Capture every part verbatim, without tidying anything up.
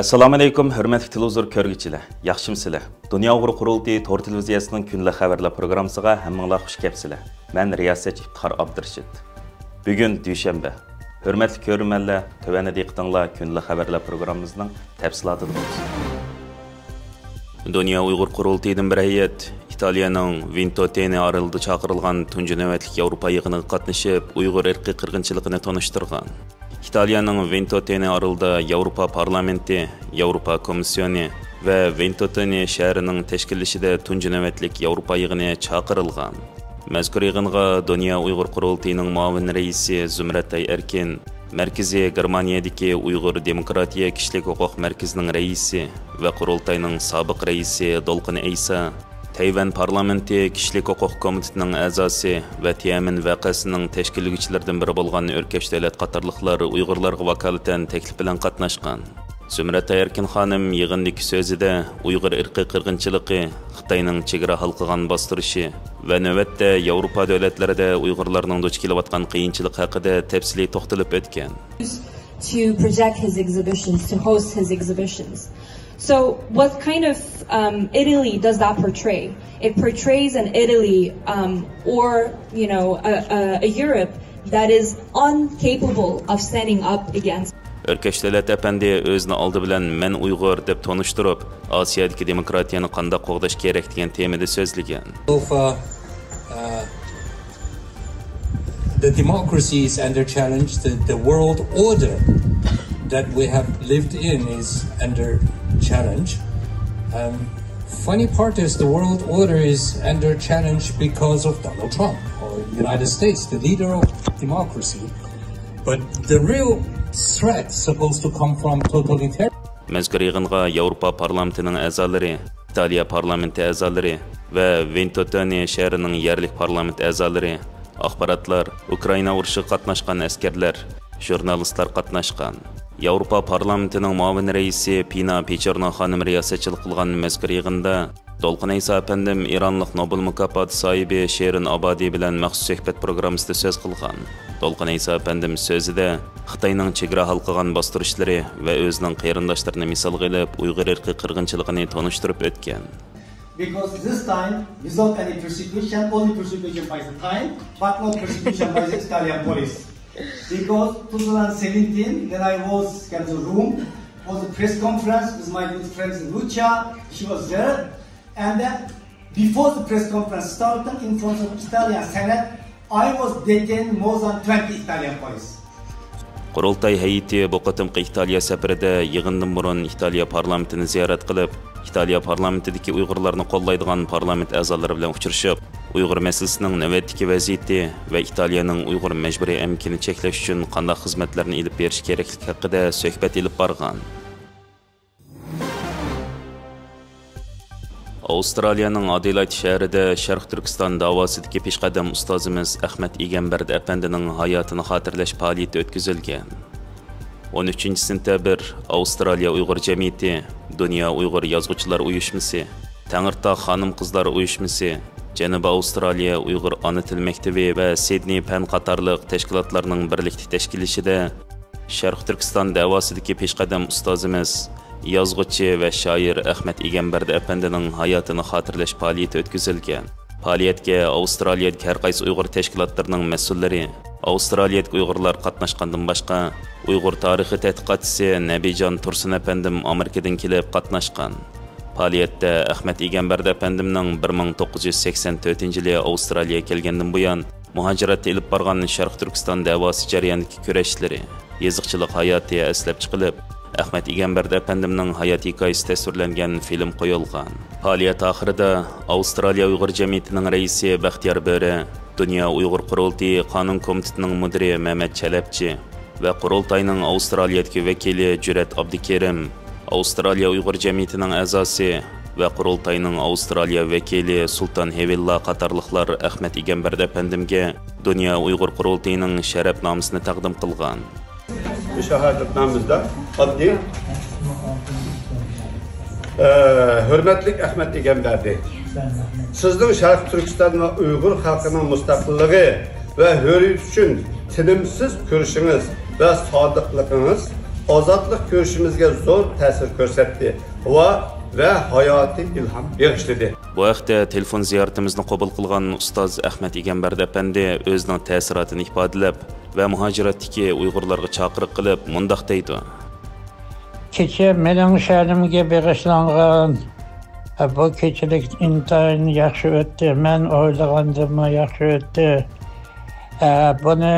ئەسسالامۇئەلەيكۇم، ھۆرمەتلىك تېلېۋىزور كۆرگۈچىلەر، ياخشىمۇسىلەر؟ دۇنيا ئۇيغۇر قۇرۇلتىيى تور تېلېۋىزىيەسىنىڭ كۈندىلىك خەۋەرلەر پروگراممىسىغا ھەممىڭلار خۇش كەپسىلەر. مەن رىياسەتچى ئىپتىخار ئابدۇرېشىت. بۈگۈن دۈشەنبە. ھۆرمەتلىك كۆرۈرمەنلەر، تۆۋەندە دىققىتىڭلار كۈندىلىك خەۋەرلەر پروگراممىمىزنىڭ تەپسىلاتىدا بولسۇن. دۇنيا ئۇيغۇر قۇرۇلتىيىدىن بىر ھەيئەت ئىتالىيەنىڭ ۋىنتوتېنې ئارىلىدا چاقىرىلغان تۇنجى نۆۋەتلىك ياۋروپا يىغىنىغا قاتنىشىپ، ئۇيغۇر ئىرقىي قىرغىنچىلىقىنى تونۇشتۇرغان. ئىتالىيەنىڭ ۋىنتوتېنې ئارىلىدا ياۋروپا پارلامېنتى، ياۋروپا كومىسسىيونى ۋە ۋىنتوتېنې شەھىرىنىڭ تەشكىللىشىدە تۇنجى نۆۋەتلىك ياۋروپا يىغىنى چاقىرىلغان. مەزكۇر يىغىنغا دۇنيا ئۇيغۇر قۇرۇلتىيىنىڭ مۇئاۋىن رەئىسى زۇمرەتئاي ئەركىن، مەركىزىي گېرمانىيەدىكى ئۇيغۇر دېموكراتىيە كىشىلىك ھوقۇق مەركىزىنىڭ رەئىسى ۋە قۇرۇلتاينىڭ سابىق رەئىسى دولقۇن ئەيسا، تەيۋەن پارلامېنتى كىشىلىك ھوقۇق كومىتېتىنىڭ ئەزاسى ۋە تيەنئەنمېن ۋەقەسىنىڭ تەشكىللىگۈچىلىرىدىن بىرى بولغان ئۆركەش دۆلەت قاتارلىقلار ئۇيغۇرلارغا ۋاكالىتەن تەكلىپ بىلەن قاتناشقان. زۇمرەت ئەركىن خانىم يىغىندىكى سۆزىدە ئۇيغۇر ئىرقىي قىرغىنچىلىقى، خىتاينىڭ چېگرا ھالقىغان باستۇرۇشى ۋە نۆۋەتتە ياۋروپا دۆلەتلىرىدە ئۇيغۇرلارنىڭ دۇچ كېلىۋاتقان قىيىنچىلىق ھەققىدە تەپسىلىي توختىلىپ ئۆتكەن. To project his exhibitions, to host his exhibitions. So, what kind of um, Italy does that portray? It portrays an Italy um, or, you know, a, a, a Europe that is incapable of standing up against. ئۆركەش دۆلەت ئەپەندى ئۆزىنى ئالدى بىلەن مەن ئۇيغۇر دەپ تونۇشتۇرۇپ، ئاسىيادىكى دېموكراتىيەنى قانداق قوغداش كېرەكلىكىنى تېمىدا سۆزلىگەن. So far, uh, the democracy is under challenge. The, the world order that we have lived in is under challenge. Um, funny part is the world order is under challenge because of Donald Trump or United States, the leader of democracy. But the real threat supposed to come from totalitarian. مەزكۇر يىغىنغا ياۋروپا پارلامېنتىنىڭ ئەزالىرى، ئىتالىيە پارلامېنتى ئەزالىرى ۋە ۋىنتوتېنې شەھىرىنىڭ يەرلىك پارلامېنت ئەزالىرى، ئاخباراتلار، ئۇكرائىنا ئۇرۇشىغا قاتناشقان ئەسكەرلەر، ژۇرنالىستلار قاتناشقان. ياۋروپا پارلامېنتىنىڭ مۇئاۋىن رەئىسى پىنا پېچېرنا خانىم رىياسەتچىلىك قىلغان مەزكۇر يىغىندا دولقۇن ئەيسا ئەپەندىم ئىرانلىق نوبېل مۇكاپاتى ساھىبى شېرىن ئابادى بىلەن مەخسۇس سۆھبەت پروگراممىسىدا سۆز قىلغان. دولقۇن ئەيسا ئەپەندىم سۆزىدە خىتاينىڭ چېگرا ھالقىغان باستۇرۇشلىرى ۋە ئۆزىنىڭ قېرىنداشلىرىنى مىسالغا ئېلىپ، ئۇيغۇر ئىرقىي قىرغىنچىلىقىنى تونۇشتۇرۇپ ئۆتكەن. Because this time, without any persecution, only persecution by the time, but not persecution by the Italian police. Because two thousand seventeen, when I was came to Rome for the press conference with my good friend Lucia, she was there. And then, before the press conference started in front of Italian Senate, I was detained more than twenty Italian police. قۇرۇلتاي ھەيئىتى بۇ قېتىمقى ئىتالىيە سەپىرىدە يىغىندىن بۇرۇن ئىتالىيە پارلامېنتىنى زىيارەت قىلىپ، ئىتالىيە پارلامېنتىدىكى ئۇيغۇرلارنى قوللايدىغان پارلامېنت ئەزالىرى بىلەن ئۇچرىشىپ، ئۇيغۇر مەسىلىسىنىڭ نۆۋەتتىكى ۋەزىيىتى ۋە ئىتالىيەنىڭ ئۇيغۇر مەجبۇرىي ئەمگىكىنى چەكلەش ئۈچۈن قانداق خىزمەتلەرنى ئېلىپ بېرىش كېرەكلىكى ھەققىدە سۆھبەت ئېلىپ بارغان. ئاۋسترالىيەنىڭ ئادېلايد شەھىرىدە شەرقىي تۈركىستان داۋاسىدىكى پېشقەدەم ئۇستازىمىز ئەخمەت ئىگەمبەردى ئەپەندىنىڭ ھاياتىنى خاتىرىلەش پائالىيىتى ئۆتكۈزۈلگەن. ئون ئۈچىنچى سېنتەبىر، ئاۋسترالىيە ئۇيغۇر جەمئىيىتى، دۇنيا ئۇيغۇر يازغۇچىلار ئۇيۇشمىسى، تەڭرىتاغ خانىم-قىزلار ئۇيۇشمىسى، جەنۇبىي ئاۋسترالىيە ئۇيغۇر ئانا تىل مەكتىۋى ۋە سىدنېي پەن قاتارلىق تەشكىلاتلارنىڭ بىرلىكتە تەشكىللىشىدە، شەرقىي تۈركىستان دەۋاسىدىكى پېشقەدەم ئۇستازىمىز، يازغۇچى ۋە شائىر ئەخمەت ئىگەمبەردى ئەپەندىنىڭ ھاياتىنى خاتىرىلەش پائالىيىتى ئۆتكۈزۈلگەن. پائالىيەتكە ئاۋسترالىيەدىكى ھەر قايسى ئۇيغۇر تەشكىلاتلىرىنىڭ مەسئۇللىرى، ئاۋسترالىيەدىكى ئۇيغۇرلار قاتناشقاندىن باشقا، ئۇيغۇر تارىخى تەتقىقاتچىسى نەبىجان تۇرسۇن ئەپەندىم ئامېرىكىدىن كېلىپ قاتناشقان. پائالىيەتتە ئەخمەت ئىگەمبەردى ئەپەندىمنىڭ بىر مىڭ توققۇز يۈز سەكسەن تۆتىنچى يىلى ئاۋسترالىيەگە كەلگەندىن بۇيان، مۇھاجىرەتتە ئېلىپ بارغان شەرقىي تۈركىستان دەۋاسى جەريانىدىكى كۈرەشلىرى، يېزىقچىلىق ھاياتى ئەسلەپ چىقىلىپ، ئەخمەت ئىگەمبەردى ئەپەندىمنىڭ ھايات ھېكايىسى تەسۋىرلەنگەن فىلىم قويۇلغان. پائالىيەت ئاخىرىدا ئاۋسترالىيە ئۇيغۇر جەمئىيىتىنىڭ رەئىسى بەختىيار بۆرە، دۇنيا ئۇيغۇر قۇرۇلتىيى قانۇن كومىتېتىنىڭ مۇدىرى مەمەت چەلەپچى، ۋە قۇرۇلتاينىڭ ئاۋسترالىيەدىكى ۋەكىلى جۈرئەت ئابدۇكېرىم، ئاۋسترالىيە ئۇيغۇر جەمئىيىتىنىڭ ئەزاسى ۋە قۇرۇلتاينىڭ ئاۋسترالىيە ۋەكىلى سۇلتان ھېۋىللا قاتارلىقلار ئەخمەت ئىگەمبەردى ئەپەندىمگە دۇنيا ئۇيغۇر قۇرۇلتىيىنىڭ شەرەپنامىسىنى تەقدىم قىلغان. شاھادەتنامىمىزدا ئاددىي، ئە، ھۆرمەتلىك ئەخمەت ئىگەمبەردى، سىزنىڭ شەرقىي تۈركىستان ۋە ئۇيغۇر خەلقىنىڭ مۇستەقىللىقى ۋە ھۆرىيىتى ئۈچۈن تىنىمسىز كۈرىشىڭىز ۋە سادىقلىقىڭىز ئازادلىق كۈرىشىمىزگە زور تەسىر كۆرسەتتى ۋە، ۋە ھاياتىي ئىلھام بېغىشلىدى. بۇ ھەقتە تېلېفون زىيارىتىمىزنى قوبۇل قىلغان ئۇستاز ئەخمەت ئىگەمبەردى ئەپەندى ئۆزىنىڭ تەسىراتىنى ئىپادىلەپ ۋە مۇھاجىرەتتىكى ئۇيغۇرلارغا چاقىرىق قىلىپ مۇنداق دەيدۇ. كېچە مېنىڭ شەنىمگە بېغىشلانغان بۇ كېچىلىك ئىنتايىن ياخشى ئۆتتى. مەن ئويلىغاندىنمۇ ياخشى ئۆتتى. بۇنى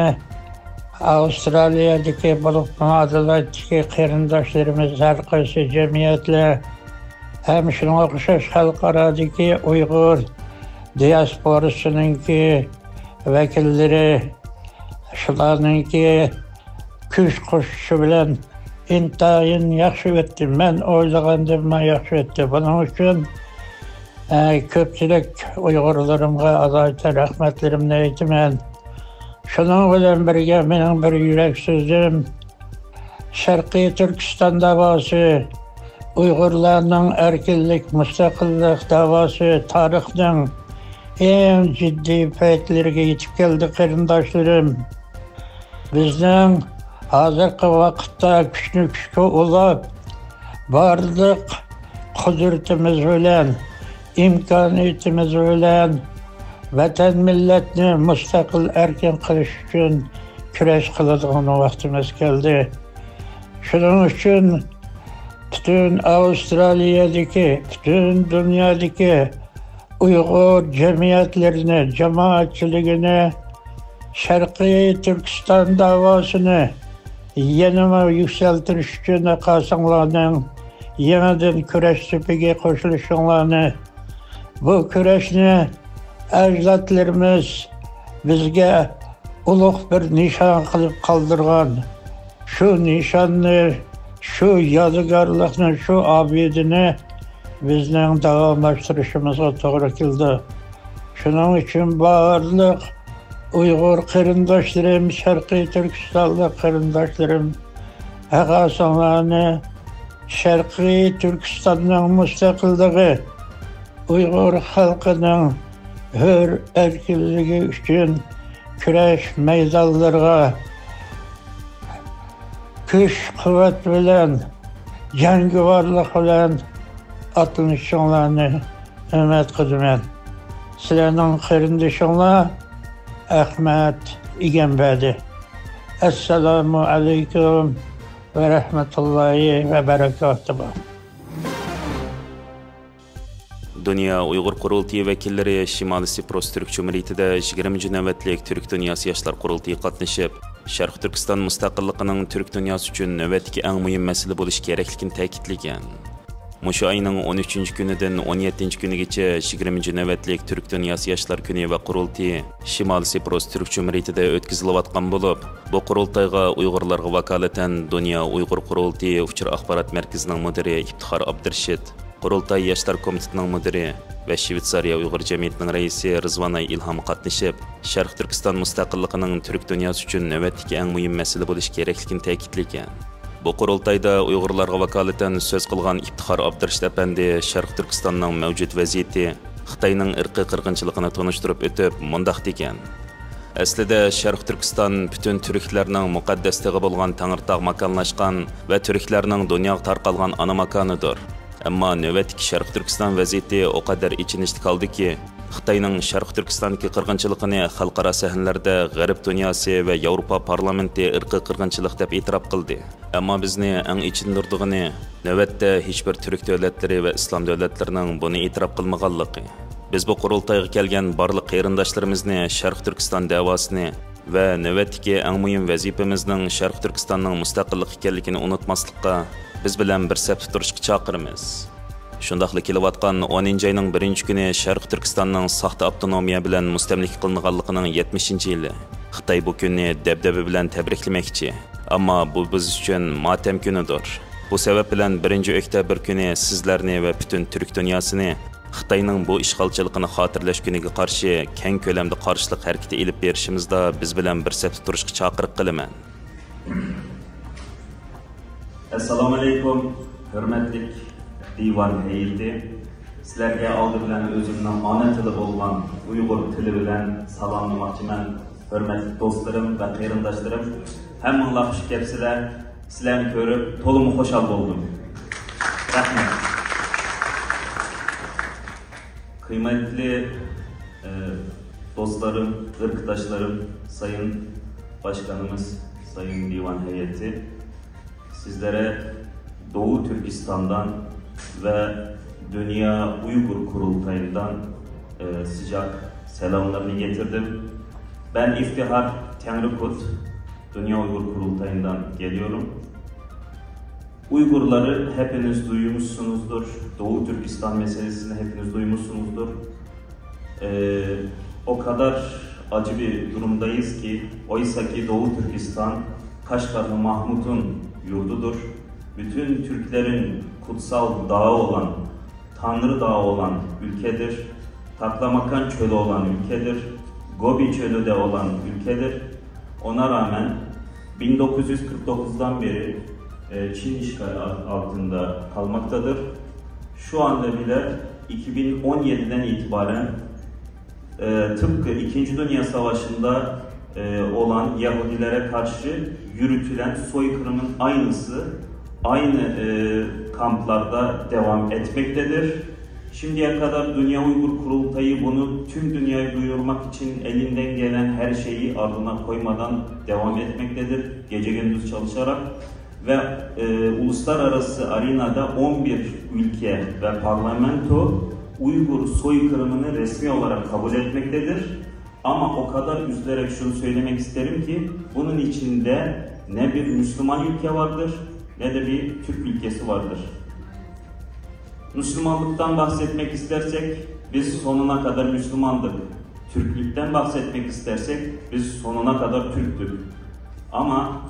ئاۋسترالىيەدىكى، بولۇپمۇ ئادېلايدتىكى قېرىنداشلىرىمىز، ھەر قايسى جەمئىيەتلەر ھەم شۇنىڭغا ئوخشاش خەلقئارادىكى ئۇيغۇر دىياسپورىسىنىڭكى ۋەكىللىرى، شۇلارنىڭكى كۈچ قوشۇشى بىلەن ئىنتايىن ياخشى ئۆتتى. مەن ئويلىغاندىنمۇ ياخشى ئۆتتى. بۇنىڭ ئۈچۈن، ئە، كۆپچىلىك ئۇيغۇرلىرىمغا ئالاھىدە رەھمەتلىرىمنى ئېيتىمەن. شۇنىڭ بىلەن بىرگە، مېنىڭ بىر يۈرەك سۆزۈم، شەرقىي تۈركىستان داۋاسى، ئۇيغۇرلارنىڭ ئەركىنلىك، مۇستەقىللىق داۋاسى تارىخنىڭ ئەڭ جىددىي پەيتلىرىگە يېتىپ كەلدى، قېرىنداشلىرىم. بىزنىڭ ھازىرقى ۋاقىتتا كۈچنى كۈچكە ئۇلاپ، بارلىق قۇدرىتىمىز بىلەن، ئىمكانىيىتىمىز بىلەن ۋەتەن مىللەتنى مۇستەقىل ئەركىن قىلىش ئۈچۈن كۈرەش قىلىدىغان ۋاقتىمىز كەلدى. شۇنىڭ ئۈچۈن پۈتۈن ئاۋسترالىيەدىكى، پۈتۈن دۇنيادىكى ئۇيغۇر جەمئىيەتلىرىنى، جامائەتچىلىكىنى شەرقىي تۈركىستان داۋاسىنى يەنىمۇ يۈكسەلدۈرۈش ئۈچۈن ھەرقايسىڭلارنىڭ يېڭىدىن كۈرەش سېپىگە قوشۇلۇشۇڭلارنى، بۇ كۈرەشنى ئەجدادلىرىمىز بىزگە ئۇلۇغ بىر نىشان قىلىپ قالدۇرغان شۇ نىشاننى، شۇ يادىكارلىقنى، شۇ ئابىدىنى بىزنىڭ داۋاملاشتۇرۇشىمىزغا توغرا كېلىدۇ. شۇنىڭ ئۈچۈن بارلىق ئۇيغۇر قېرىنداشلىرىم، شەرقىي تۈركىستانلىق قېرىنداشلىرىم، ھەققاسىڭلارنى شەرقىي تۈركىستاننىڭ مۇستەقىللىقى، ئۇيغۇر خەلقىنىڭ ھۆر ئەركىنلىكى ئۈچۈن كۈرەش مەيدانلىرىغا كۈچ-قۇۋۋەت بىلەن، جەڭگىۋارلىق بىلەن ئاتلىنىشىڭلارنى ئۈمىد قىلىمەن. سىلەرنىڭ قېرىندىشىڭلار ئەخمەت ئىگەمبەردى. ئەسسالامۇ ئەلەيكۇم ۋە رەھمەتۇللاھى ۋە بەرەكاتۇھۇ. دۇنيا ئۇيغۇر قۇرۇلتىيى ۋەكىللىرى شىمالىي سىپرۇس تۈرك جۇمھۇرىيىتىدە يىگىرمىنچى نۆۋەتلىك تۈرك دۇنياسى ياشلار قۇرۇلتىيىغا قاتنىشىپ، شەرقىي تۈركىستان مۇستەقىللىقىنىڭ تۈرك دۇنياسى ئۈچۈن نۆۋەتتىكى ئەڭ مۇھىم مەسىلە بولۇشى كېرەكلىكىنى تەكىتلىگەن. مۇشۇ ئاينىڭ ئون ئۈچىنچى كۈنىدىن ئون يەتتىنچى كۈنىگىچە يىگىرمىنچى نۆۋەتلىك تۈرك دۇنياسى ياشلار كۈنى ۋە قۇرۇلتىيى شىمالىي سىپرۇس تۈرك جۇمھۇرىيىتىدە ئۆتكۈزۈلۈۋاتقان بولۇپ، بۇ قۇرۇلتايغا ئۇيغۇرلارغا ۋاكالىتەن دۇنيا ئۇيغۇر قۇرۇلتىيى ئۇچۇر ئاخبارات مەركىزىنىڭ مۇدىرى ئىپتىخار ئابدۇرېشىت، قۇرۇلتاي ياشلار كومىتېتىنىڭ مۇدىرى ۋە شىۋېتسارىيە ئۇيغۇر جەمئىيىتىنىڭ رەئىسى رىزۋانئاي ئىلھامى قاتنىشىپ، شەرقىي تۈركىستان مۇستەقىللىقىنىڭ تۈرك دۇنياسى ئۈچۈن نۆۋەتتىكى ئەڭ مۇھىم مەسىلە بولۇشى كېرەكلىكىنى تەكىتلىگەن. بۇ قۇرۇلتايدا ئۇيغۇرلارغا ۋاكالىتەن سۆز قىلغان ئىپتىخار ئابدۇرېشىت ئەپەندى شەرقىي تۈركىستاننىڭ مەۋجۇت ۋەزىيىتى، خىتاينىڭ ئىرقىي قىرغىنچىلىقىنى تونۇشتۇرۇپ ئۆتۈپ، مۇنداق دېگەن. ئەسلىدە شەرقىي تۈركىستان پۈتۈن تۈركلەرنىڭ مۇقەددەس تېغى بولغان تەڭرىتاغ ماكانلاشقان ۋە تۈركلەرنىڭ دۇنياغا تارقالغان ئانا ماكانىدۇر. ئەمما نۆۋەتتىكى شەرقىي تۈركىستان ۋەزىيىتى ئۇ قەدەر ئېچىنىشلىق ھالدىكى، خىتاينىڭ شەرقىي تۈركىستاندىكى قىرغىنچىلىقىنى خەلقئارا سەھنىلەردە غەرب دۇنياسى ۋە ياۋروپا پارلامېنتى ئىرقىي قىرغىنچىلىق دەپ ئېتىراپ قىلدى. ئەمما بىزنى ئەڭ ئېچىندۇرىدىغىنى، نۆۋەتتە ھېچبىر تۈرك دۆلەتلىرى ۋە ئىسلام دۆلەتلىرىنىڭ بۇنى ئېتىراپ قىلمىغانلىقى. بىز بۇ قۇرۇلتايغا كەلگەن بارلىق قېرىنداشلىرىمىزنى شەرقىي تۈركىستان دەۋاسىنى ۋە نۆۋەتتىكى ئەڭ مۇھىم ۋەزىپىمىزنىڭ شەرقىي تۈركىستاننىڭ مۇستەقىللىقى ئىكەنلىكىنى ئۇنتۇماسلىققا، بىز بىلەن بىر سەپتە تۇرۇشقا چاقىرىمىز. شۇنداقلا كېلىۋاتقان ئونىنچى ئاينىڭ بىرىنچى كۈنى شەرقىي تۈركىستاننىڭ ساختا ئاپتونومىيە بىلەن مۇستەملىكە قىلىنغانلىقىنىڭ يەتمىشىنچى يىلى. خىتاي بۇ كۈننى دەبدەبە بىلەن تەبرىكلىمەكچى. ئەمما بۇ بىز ئۈچۈن ماتەم كۈنىدۇر. بۇ سەۋەب بىلەن بىرىنچى ئۆكتەبىر كۈنى سىزلەرنى ۋە پۈتۈن تۈرك دۇنياسىنى خىتاينىڭ بۇ ئىشغالچىلىقىنى خاتىرىلەش كۈنىگە قارشى كەڭ كۆلەمدە قارشىلىق ھەرىكىتى ئېلىپ بېرىشىمىزدا بىز بىلەن بىر سەپتە تۇرۇشقا چاقىرىق قىلىمەن. ئەسسالامۇئەلەيكۇم، ھۆرمەتلىك دىۋان ھەيئىتى. سىلەرگە ئالدى بىلەن ئۆزۈمنىڭ ئانا تىلى بولغان ئۇيغۇر تىلى بىلەن سالاملىماقچىمەن، ھۆرمەتلىك دوستلىرىم ۋە قېرىنداشلىرىم. ھەممىڭلار خۇش كەپسىلەر. سىلەرنى كۆرۈپ تولىمۇ خۇشال بولدۇم. رەھمەت. قىممەتلىك، ئە، دوستلارىم، ئىرقداشلارىم، سايىن باشقانىمىز، سايىن دىۋان ھەيئىتى، سىزلەرگە دوۋۇ تۈركىستاندىن ۋە دۇنيا ئۇيغۇر قۇرۇلتايىندىن، ئە، سىجاق سالاملارنى يەتكۈزدۈم. بەن ئىفتىخار تەڭرىقۇت، دۇنيا ئۇيغۇر قۇرۇلتايىندىن كېلىيورۇم. Uygurları hepiniz duymuşsunuzdur. Doğu Türkistan meselesini hepiniz duymuşsunuzdur. Ee, o kadar acı bir durumdayız ki, oysa ki Doğu Türkistan Kaşgarlı Mahmut'un yurdudur. Bütün Türklerin kutsal dağı olan, Tanrı Dağı olan ülkedir. Taklamakan Çölü olan ülkedir. Gobi Çölü de olan ülkedir. Ona rağmen bin dokuz yüz kırk dokuzdan beri, e, Çin işgali al-, altında kalmaktadır. Şu anda bile iki bin on yediden itibaren, e, tıpkı İkinci Dünya Savaşı'nda, e, olan Yahudilere karşı yürütülen soykırımın aynısı aynı, e, kamplarda devam etmektedir. Şimdiye kadar Dünya Uygur Kurultayı bunu tüm dünyaya duyurmak için elinden gelen her şeyi ardına koymadan devam etmektedir. Gece gündüz çalışarak ve, e, uluslararası arenada on bir ülke ve parlamento Uygur soykırımını resmi olarak kabul etmektedir. Ama o kadar üzülerek şunu söylemek isterim ki, bunun içinde ne bir Müslüman ülke vardır, ne de bir Türk ülkesi vardır. Müslümanlıktan bahsetmek istersek, biz sonuna kadar Müslümandık. Türklükten bahsetmek istersek, biz sonuna kadar Türktük. Ama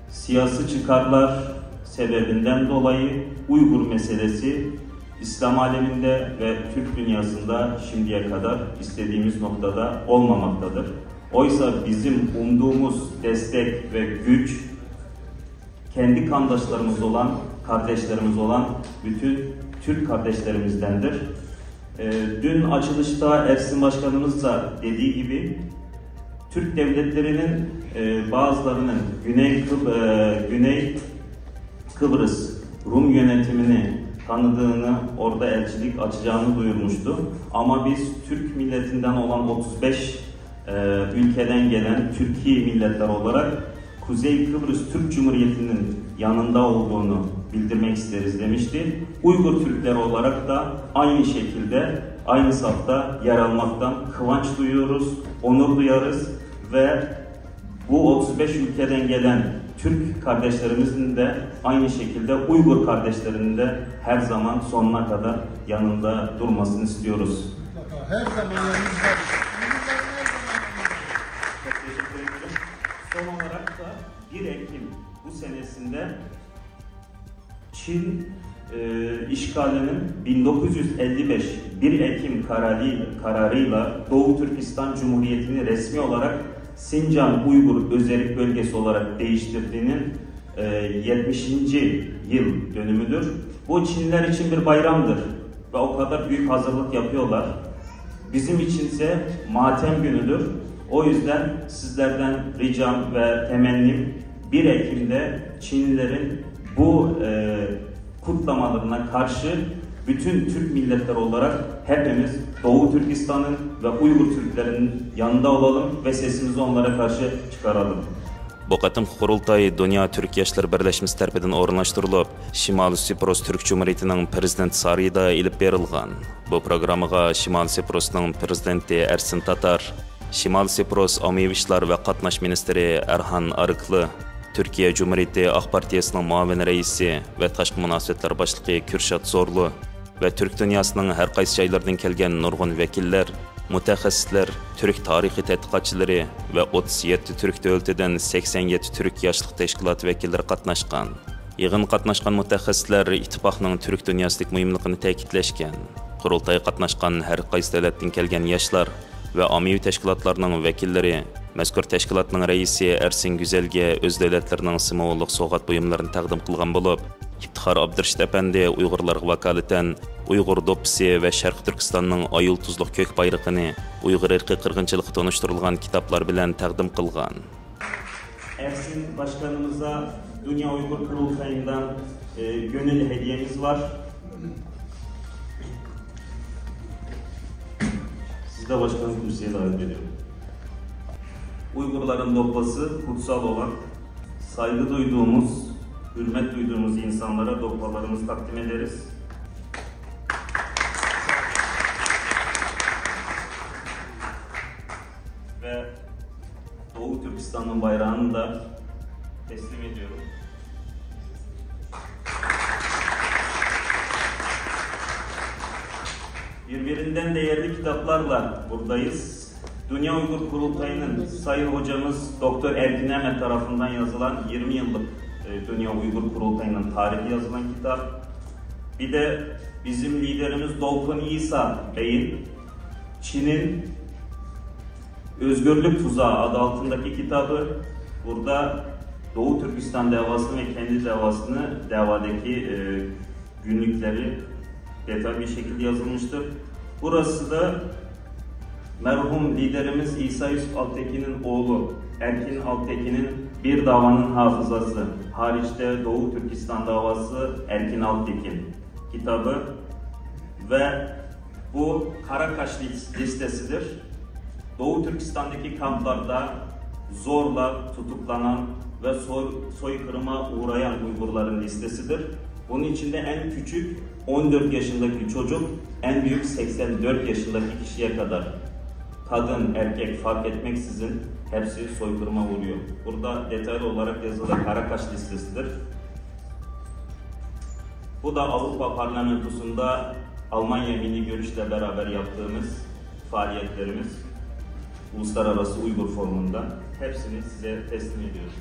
siyasi çıkarlar sebebinden dolayı Uygur meselesi İslam aleminde ve Türk dünyasında şimdiye kadar istediğimiz noktada olmamaktadır. Oysa bizim umduğumuz destek ve güç kendi kandaşlarımız olan, kardeşlerimiz olan bütün Türk kardeşlerimizdendir. E, dün açılışta Ersin Başkanımız da dediği gibi, Türk devletlerinin, e, bazılarının Güney Kıb-, e, Güney Kıbrıs Rum yönetimini tanıdığını, orada elçilik açacağını duyurmuştu. Ama biz Türk milletinden olan otuz beş, e, ülkeden gelen Türkiye milletler olarak Kuzey Kıbrıs Türk Cumhuriyeti'nin yanında olduğunu bildirmek isteriz demişti. Uygur Türkleri olarak da aynı şekilde, aynı safta yer almaktan kıvanç duyuyoruz, onur duyarız ve bu otuz beş ülkeden gelen Türk kardeşlerimizin de aynı şekilde Uygur kardeşlerinin de her zaman sonuna kadar yanında durmasını istiyoruz. Mutlaka her zaman yanınızda. Çok teşekkür ederim. Son olarak da bir Ekim bu senesinde Çin, e, işgalinin bin dokuz yüz elli beş bir Ekim kararı, kararıyla Doğu Türkistan Cumhuriyeti'ni resmi olarak Sincan Uygur Özerk Bölgesi olarak değiştirdiğinin, e, yetmişinci yıl dönümüdür. Bu Çinliler için bir bayramdır ve o kadar büyük hazırlık yapıyorlar. Bizim içinse matem günüdür. O yüzden sizlerden ricam ve temennim, bir Ekim'de Çinlilerin bu, e, kutlamalarına karşı bütün Türk milletler olarak hepimiz Doğu Türkistan'ın ve Uygur Türklerinin yanında olalım ve sesimizi onlara karşı çıkaralım. بۇ قېتىمقى قۇرۇلتاي دۇنيا تۈرك ياشلىرى بىرلەشمىسى تەرىپىدىن ئورۇنلاشتۇرۇلۇپ، شىمالىي سىپرۇس تۈرك جۇمھۇرىيىتىنىڭ پىرېزىدېنت سارىيىدا ئېلىپ بېرىلغان. بۇ پروگراممىغا شىمالىي سىپرۇسنىڭ پىرېزىدېنتى ئەرسىن تاتار، شىمالىي سىپرۇس ئاممىۋى ئىشلار ۋە قاتناش مىنىستىرى ئەرھان ئارىكلى، تۈركىيە جۇمھۇرىيىتى ئاق پارتىيىسىنىڭ مۇئاۋىن رەئىسى ۋە تاشقى مۇناسىۋەتلەر باشلىقى كۈرشات زورلۇ، ۋە تۈرك دۇنياسىنىڭ ھەر قايسى جايلىرىدىن كەلگەن نۇرغۇن ۋەكىللەر، مۇتەخەسسىسلەر، تۈرك تارىخىي تەتقىقاتچىلىرى ۋە ئوتتۇز يەتتە تۈرك دۆلىتىدىن سەكسەن يەتتە تۈرك ياشلىق تەشكىلاتى ۋەكىللىرى قاتناشقان. يىغىنغا قاتناشقان مۇتەخەسسىسلەر ئىتتىپاقنىڭ تۈرك دۇنياسىدىكى مۇھىملىقىنى تەكىتلەشكەن. قۇرۇلتايغا قاتناشقان ھەر قايسى دۆلەتتىن كەلگەن ياشلار ۋە ئاممىۋى تەشكىلاتلارنىڭ ۋەكىللىرى مەزكۇر تەشكىلاتنىڭ رەئىسى ئەرسىن گۈزەلگە ئۆز دۆلەتلىرىنىڭ سىمۋوللۇق سوۋغات بۇيۇملىرىنى تەقدىم قىلغان بولۇپ، ئىپتىخار ئابدۇرېشىت ئەپەندى ئۇيغۇرلارغا ۋاكالىتەن ئۇيغۇر دوپپىسى ۋە شەرقىي تۈركىستاننىڭ ئاي يۇلتۇزلۇق كۆك بايرىقىنى، ئۇيغۇر ئىرقىي قىرغىنچىلىققا تونۇشتۇرۇلغان كىتابلار بىلەن تەقدىم قىلغان. Ersin Başkanımıza Dünya Uygur Kurultayı'ndan e, gönül hediyemiz var. Sizi de başkanım kürsüye davet ediyorum. Uygurların doppası kutsal olan, saygı duyduğumuz, hürmet duyduğumuz insanlara doppalarımızı takdim ederiz. Ve Doğu Türkistan'ın bayrağını da teslim ediyorum. Birbirinden değerli kitaplarla buradayız. Dünya Uygur Kurultayı'nın Sayın Hocamız Doktor Erkin Emet tarafından yazılan yirmi yıllık e, Dünya Uygur Kurultayı'nın tarihi yazılan kitap. Bir de bizim liderimiz Dolkun İsa Bey'in Çin'in Özgürlük Tuzağı adı altındaki kitabı. Burada Doğu Türkistan davasını ve kendi davasını, davadaki e, günlükleri detaylı bir şekilde yazılmıştır. Burası da merhum liderimiz İsa Yusuf Alptekin'in oğlu Erkin Alptekin'in Bir Davanın Hafızası, hariçte Doğu Türkistan Davası Erkin Alptekin kitabı ve bu Karakaş lis- listesidir. Doğu Türkistan'daki kamplarda zorla tutuklanan ve soy- soykırıma uğrayan Uygurların listesidir. Bunun içinde en küçük on dört yaşındaki çocuk, en büyük seksen dört yaşındaki kişiye kadar. Kadın, erkek fark etmeksizin hepsi soykırıma uğruyor. Burada detaylı olarak yazılı Karakaş listesidir. Bu da Avrupa Parlamentosunda Almanya Milli Görüş'le beraber yaptığımız faaliyetlerimiz Uluslararası Uygur Forumu'nda. Hepsini size teslim ediyorum.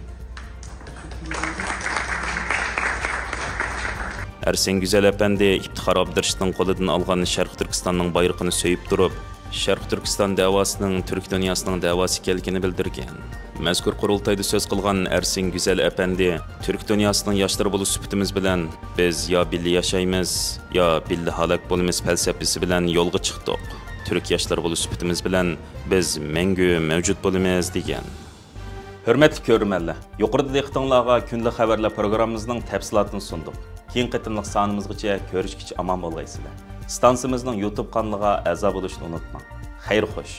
ئەرسەن گۈزەل ئەپەندى ئىپتىخار ئابدۇرېشىتنىڭ قولىدىن ئالغان شەرقىي تۈركىستاننىڭ بايرىقىنى سۆيۈپ تۇرۇپ، شەرقىي تۈركىستان دەۋاسىنىڭ تۈرك دۇنياسىنىڭ دەۋاسى ئىكەنلىكىنى بىلدۈرگەن. مەزكۇر قۇرۇلتايدا سۆز قىلغان ئەرسەن گۈزەل ئەپەندى، تۈرك دۇنياسىنىڭ ياشلىرى بولۇش سۈپىتىمىز بىلەن، بىز يا بىللە ياشايمىز، يا بىللە ھالاك بولىمىز پەلسەپىسى بىلەن يولغا چىقتۇق. تۈرك ياشلىرى بولۇش سۈپىتىمىز بىلەن، بىز مەڭگۈ مەۋجۇت بولىمىز، دېگەن. ھۆرمەتلىك كۆرۈرمەنلەر، يۇقىرىدا دىققىتىڭلارغا كۈندىلىك خەۋەرلەر پروگراممىمىزنىڭ تەپسىلاتىنى سۇندۇق. كېيىنكى قېتىملىق سانىمىزغىچە كۆرۈشكىچە ئامان بولغايسىلەر. ئىستانسىمىزنىڭ يۇتۇب قانىلىغا ئەزا بولۇشنى ئۇنتۇماڭ. خەير خوش.